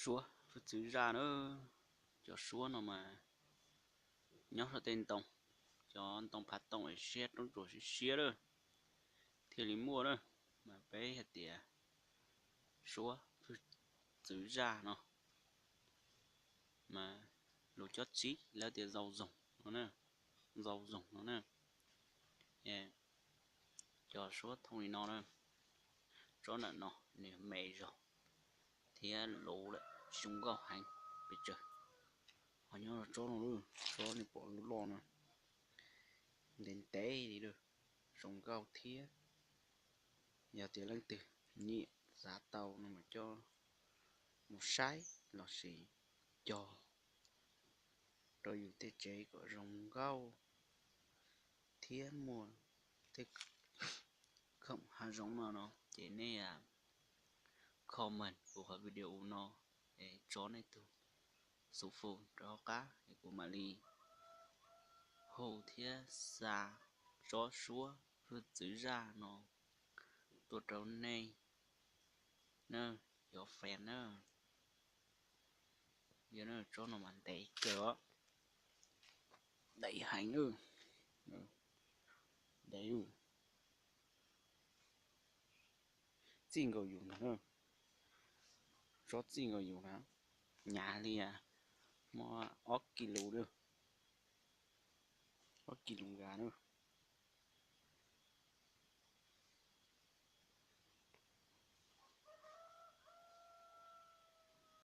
Suab hwj txwv zaj na, cov suab no mas nyob hauv tej ntoo, cov ntoo phav toom es siab roob tsuas siab siab lawm thiaj li muaj na. Mas peb hais tias suab hwj txwv zaj no mas lus cob tsib lawv tias zau zoog no, zau zoog no na. Cov suab thooj li no na, tsob ntawm no nws me zog thiab luv lawm, zoo nkauj heev pes tsawg. Ho nyob tsob no, tsob nej pom loj loj no, ntev ntev li lawm, zoo nkauj thiab. Yog tias leej twg nyiam xav tau no mas coj mus saib lossis cog rau yus tej tsev kom zoo nkauj thiab muaj tej khoom hav zoov no no ces nej comment kuv qhov video no es tso nej tus xov tooj rau hauv qab es kuv mam li hu thiab xa tsob suab hwj txwv zaj no tuaj rau nej na, cov fan na. Yog tsob no mas ntev kawg os, ntev heev, ntev, txij nkaus yus ntag, tsob txij nkaus yus na, hnyav li muaj ob kis lus, ob kis lus nkas na.